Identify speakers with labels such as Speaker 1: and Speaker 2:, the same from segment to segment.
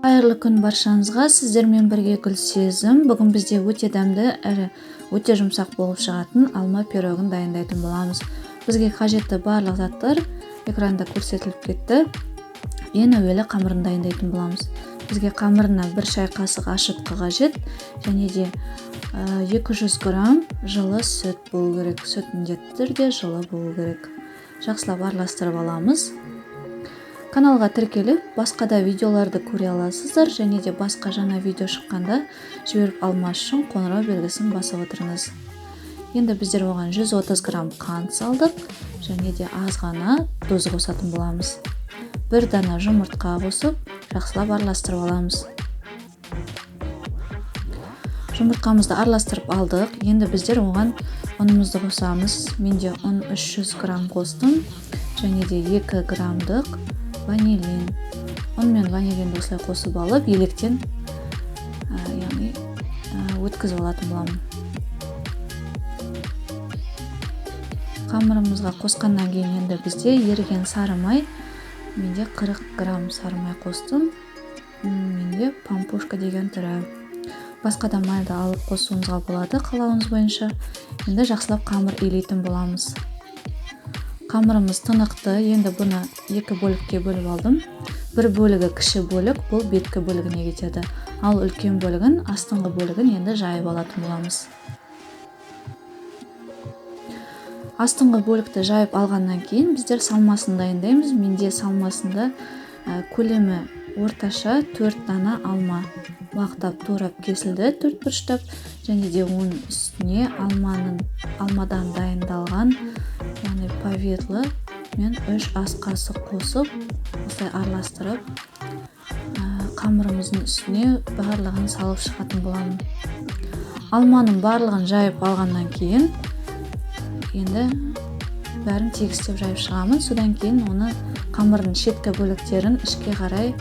Speaker 1: Қайырлы күн баршаңызға, сіздермен бірге Гүлсезім. Бүгін бізде өте дәмді әрі өте жұмсақ болып шығатын алма пирогын дайындайтын боламыз. Бізге қажетті барлық заттар экранда көрсетіліп кетті. Ең әуелі қамырын дайындайтын боламыз. Бізге қамырына 1 шай қасық ашытқы қажет, және де 200 грамм жылы сүт болу керек. Сүт міндетті түрде жылы болу керек. Жақсылап араластырып аламыз. Каналға тіркеліп, басқа да видеоларды көре аласыздар, және де басқа жаңа видео шыққанда жіберіп алмас үшін қоңырау белгісін басып отырыңыз. Енді біздер оған 130 грамм қант салдық, және де аз ғана тұз қосатын боламыз. 1 дана жұмыртқа қосып, жақсылап араластырып аламыз. Жұмыртқамызды араластырып алдық. Енді біздер оған ұнымызды қосамыз. Менде ұн 300 грамм қостым, және де 2 граммдық ванилин. Ұн мен ванилинді осылай қосып алып, електен, яғни, өткізіп алатын боламын. Қамырымызға қосқаннан кейін енді бізде еріген сары май, менде 40 грамм сары май қостым. Менде пампушка деген түрі. Басқа да майды алып қосуыңызға болады қалауыңыз бойынша. Енді жақсылап қамыр илейтін боламыз. Қамырымыз тынықты. Енді бұны 2 бөлікке бөліп алдым. Бір бөлігі кіші бөлік, бұл беткі бөлігіне кетеді. Ал үлкен бөлігін, астыңғы бөлігін енді жайып алатын боламыз. Астыңғы бөлікті жайып алғаннан кейін біздер салмасын дайындаймыз. Менде салмасында, көлемі орташа 4 дана алма уақтап турап кесілді, 4 бұрыштап, және де оның үстіне алмадан дайындалған, яғни повидло мен 3 ас қасық қосып, осылай араластырып, қамырымыздың үстіне барлығын салып шығатын боламын. Алманың барлығын жайып алғаннан кейін енді бәрін тегістеп жайып шығамын. Содан кейін оны қамырдың шеткі бөліктерін ішке қарай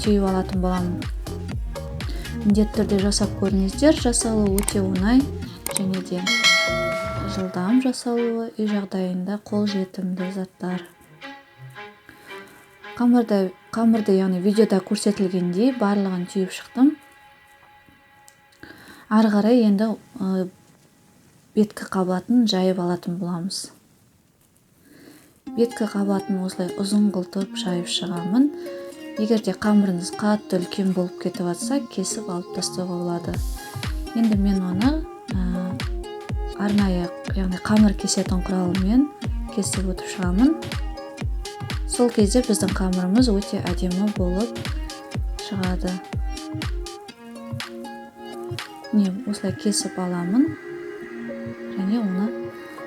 Speaker 1: түйіп алатын боламын. Міндетті түрде жасап көріңіздер. Жасалуы өте оңай және де жылдам жасалуы, үй жағдайында қолжетімді заттар. Қамырды, яғни видеода көрсетілгендей барлығын түйіп шықтым. Ары қарай енді, беткі қабатын жайып алатын боламыз. Беткі қабатын осылай ұзын қылтып жайып шығамын. Егер де қамырыңыз қатты үлкен болып кетіп жатса, кесіп алып тастауға болады. Енді мен оны, арнайы, яғни қамыр кесетін құралмен кесіп өтіп шығамын. Сол кезде біздің қамырымыз өте әдемі болып шығады. Міне, осылай кесіп аламын. Және оны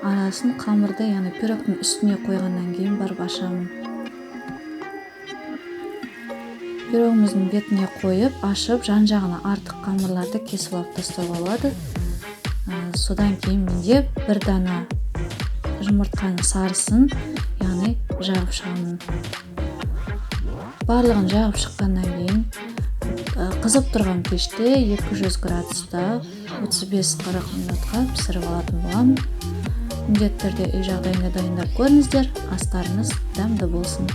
Speaker 1: арасын қамырды, яғни пирогтың үстіне қойғаннан кейін барып ашамын. Пирогымыздың бетіне қойып, ашып, жан-жағына артық қамырларды кесіп алып тастауға болады. Содан кейін менде 1 дана жұмыртқаның сарысын, яғни жағып шығамын. Барлығын жағып шыққаннан кейін, қызып тұрған пеште 200 градуста 35-40 минутқа пісіріп алатын боламын. Міндетті түрде үй жағдайында дайындап көріңіздер. Астарыңыз дәмді болсын.